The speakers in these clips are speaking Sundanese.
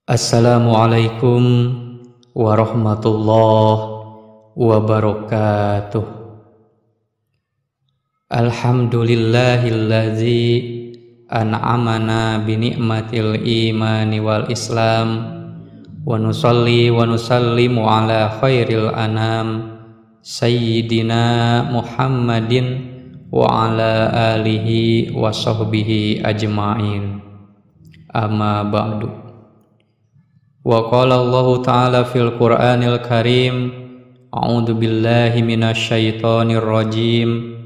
Assalamualaikum warahmatullahi wabarakatuh. Alhamdulillahillazi an'amana bi ni'matil imani wal islam wa nusalli wa nusallimu ala khairil anam sayyidina Muhammadin wa ala alihi wa sahbihi ajma'in. Amma ba'du. Wa qala Allahu ta'ala fil Qur'anil Karim, a'udzu billahi minasyaitonir rajim.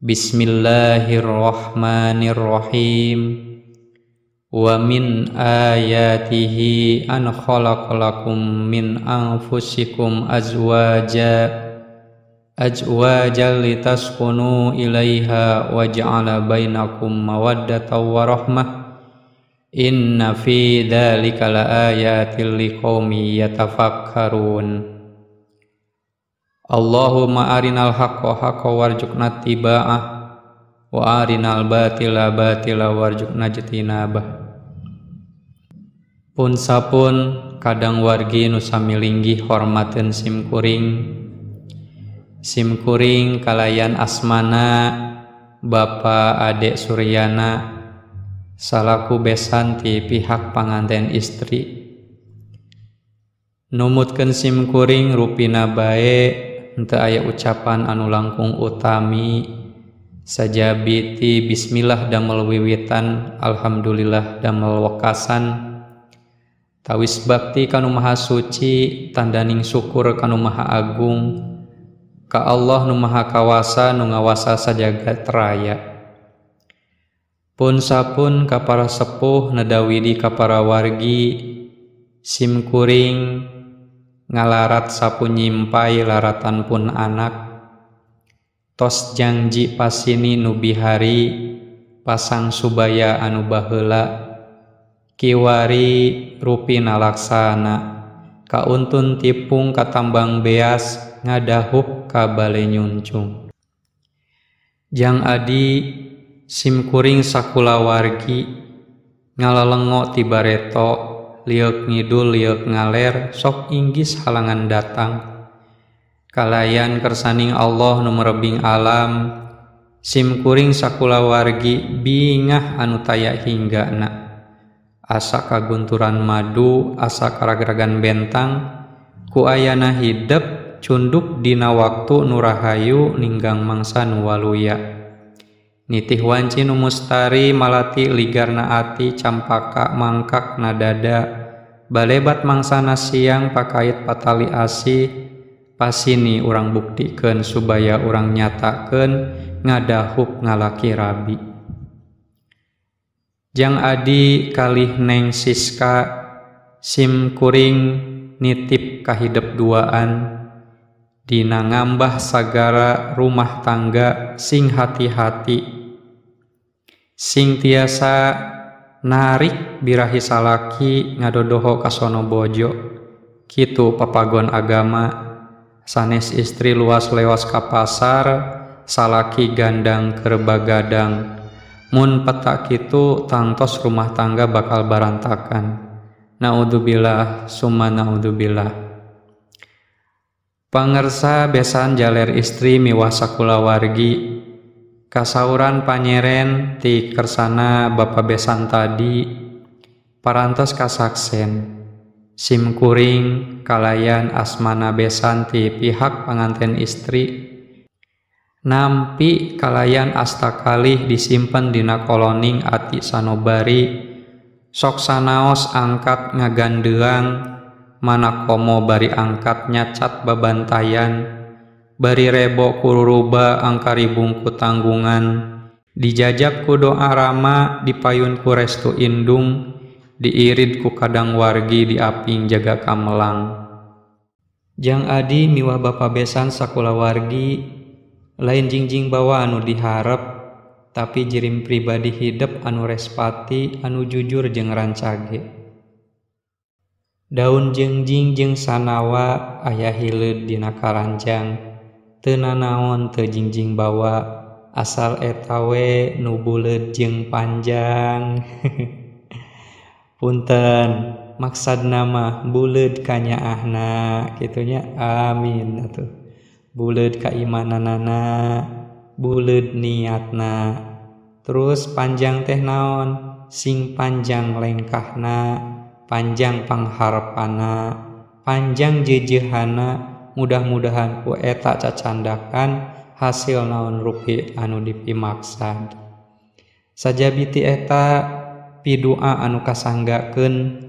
Bismillahirrahmanirrahim. Wa min ayatihi an khalaqalakum min anfusikum azwajan litaskunu ilaiha wa ja'ala bainakum mawaddatan wa rahmah. Inna fi dzalika laayatil liqaumin yatafakkarun. Allahumma arinal haqqa haqqan warzuqna ittiba'ah wa arinal batila batila warzuqna ijtinabah. Pun sapun kadang wargi nu sami linggih hormateun simkuring. Simkuring kalayan asmana Bapak Adek Suryana salaku besan ti pihak panganten istri. Numutkeun simkuring rupina bae henteu aya ucapan anu langkung utami sajabi ti bismillah damel wiwitan, alhamdulillah damel wekasan, tawis bakti kanu maha suci tandaning syukur kanu maha agung ka Allah nu maha kawasa nu ngawasa sajagat raya. Pun sapun ka para sepuh nedawidi ka para wargi simkuring ngalarat sapu nyimpai laratan pun anak tos jangji pasini nu bihari pasang subaya anu baheula kiwari rupina laksana kauntun tipung katambang beas ngadahup ka bale nyuncung. Jang adi simkuring sakulawargi ngalalengo ti bareto lieuk ngidul lieuk ngaler sok inggis halangan datang kalayan kersaning Allah nu merebing alam simkuring sakulawargi bingah anu taya hinggana asa kagunturan madu asa karagragan bentang ku ayana hidep cunduk dina waktu nu rahayu ninggang mangsa nu waluya. Nitih wanci nu mustari malati ligarna ati campaka mangkak nadada balebat mangsana siang pakait patali asih pasini urang buktikeun subaya urang nyatakeun ngadahup ngalaki rabi. Jang adi kalih neng Siska simkuring nitip kahidep duaan dina ngambah sagara rumah tangga sing hati-hati sing tiasa narik birahi salaki ngadodoho kasono bojo kitu papagon agama sanes istri luas lewas ka pasar salaki gandang keur bagadang mun petak kitu tangtos rumah tangga bakal barantakan. Naudzubillah summa naudzubillah. Pangersa besan jaler istri miwah sakulawargi kasauran panyeren ti kersana bapa besan tadi parantos kasaksen simkuring kalayan asmana besan ti pihak panganten istri nampi kalayan asta kalih disimpen dina koloning ati sanobari sok sanaos angkat ngagandeang mana komo bari angkat nyacat babantayan bari rebo kururuba angkari bungku tanggungan dijajab ku doa rama dipayun ku restu indung diirid ku kadang wargi diaping jaga kamelang. Jang adi miwah bapa besan sakulawargi lain jingjing bawa anu diharep tapi jirim pribadi hidep anu respati anu jujur jeung rancage. Daun jengjing jeung sanawa aya hileud dina karanjang teu nanaon teu jingjing bawa asal eta we nu buleud jeung panjang. Punten. Maksad mah buleud kanyaahna kitu nya. Amin atuh. Buleud kaimananana, buleud niatna. Terus panjang teh naon? Sing panjang lengkahna, panjang pangharepana, panjang jejehana. Mudah-mudahan ku eta cacandakan hasil naon rupi anu dipimaksad. Sajabi ti eta pidua anu kasanggakeun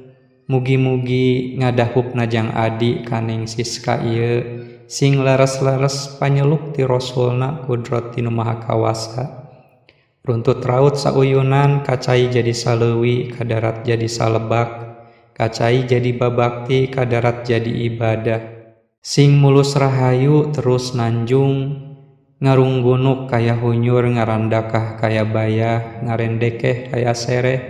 mugi-mugi ngadahupna jang adi kaning Siska ieu sing leres-leres panyeluk ti Rasulna kudrat ti Nu Maha Kawasa. Runtut raut sauyunan kacai jadi saleuwi kadarat jadi salebak, kacai jadi babakti kadarat jadi ibadah. Sing mulus rahayu terus nanjung ngarunggunuk kaya hunyur ngarandakah kaya bayah ngarendekeh kaya sereh.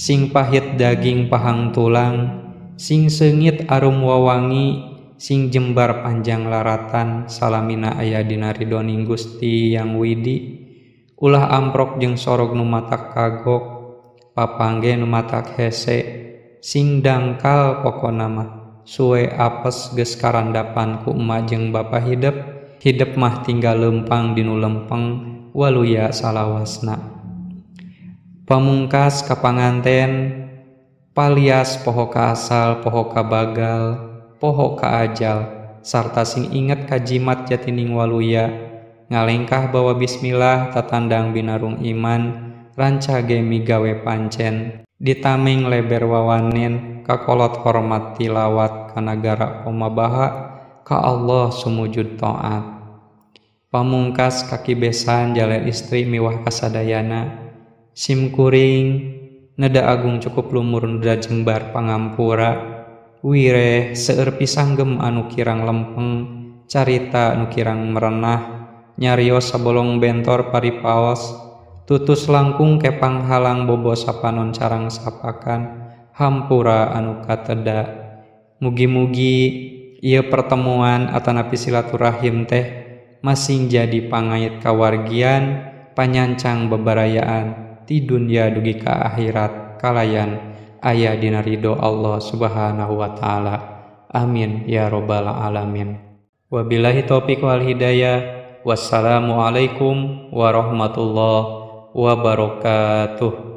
Sing pahit daging pahang tulang, sing seungit arum wawangi, sing jembar panjang laratan salamina aya dina ridoning Gusti Yang Widi. Ulah amprok jeung sorog nu matak kagok, papangge nu matak hese, sing dangkal pokona mah suwe apes geus karandapan ku emak jeung bapa hidep, hidep mah tinggal lempang dinu lempeng waluya salawasna. Pamungkas ka panganten palias poho ka asal, poho ka bagal, poho ka ajal, sarta sing inget ka jimat jatining waluya, ngalengkah bawa bismillah tatandang binarung iman, rancage migawe pancen, ditameng leber wawanen, kakolot hormat tilawat kanagara komabaha, ka Allah sumujud taat. Pamungkas kaki besan jaler istri miwah kasadayana, simkuring neda agung cukup lumur neda jembar pangampura, wireh seueur pisanggem anu kirang lempeng, carita anu kirang merenah, nyarios sabolong bentor paripaos, tutus langkung kepang halang bobo sapanon carang sapakan, hampura anu kateda. Mugi-mugi ieu pertemuan atanapi silaturahim teh masing jadi pangait kawargian, panyancang bebarayaan ti dunya dugi ka akhirat kalayan aya dina ridho Allah Subhanahu wa taala. Amin ya robbal alamin. Wabillahi taufik wal hidayah. Wassalamualaikum warahmatullahi wabarakatuh.